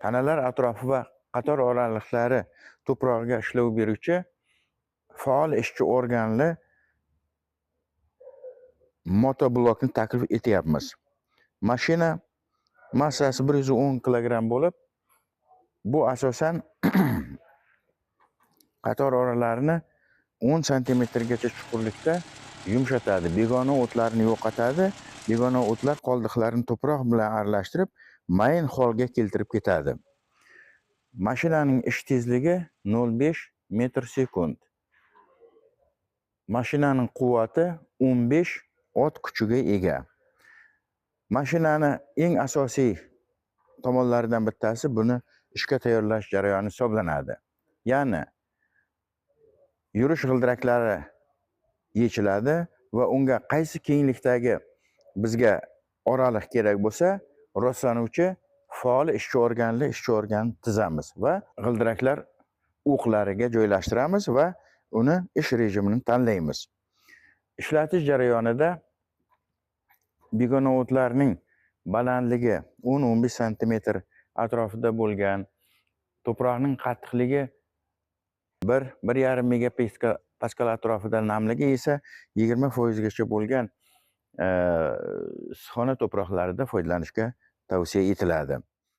Tanalar atrofi va qator oraliqlari tuprog'iga ishlov beruvchi faol ishchi organli motoblokni taklif etyapmiz. Mashina massasi 110 kilogramm bo'lib, bu asosan qator oralarini 10 santimetrgacha chuqurlikda yumshatadi, begona o'tlarni yo'qotadi, begona o'tlar qoldiqlarini tuproq bilan aralashtirib, mayin holga keltirib ketadi. Mashinaning ish tezligi 0,5 metr sekund. Mashinaning quvvati 15 ot kuchiga ega. Mashinani eng asosiy tomonlaridan bittasi buni ishga tayyorlash jarayoni hisoblanadi. Ya'ni yurish g'ildiraklari yechiladi va unga qaysi kenglikdagi bizga oraliq kerak bo'lsa, rostlanuvchi faol ishchi organli ishchi organ tizamiz va g'ildiraklar o'qlariga joylashtiramiz va uni ish rejimini tanlaymiz. Ishlatish jarayonida begona o'tlarning balandligi 10-15 santimetr atrofida bo'lgan, tuproqning qattiqligi 1-1,5 megapascal atrofida, namligi esa 20 foizgacha bo'lgan issiqxona tuproqlarida foydalanishga tavsiya etiladi.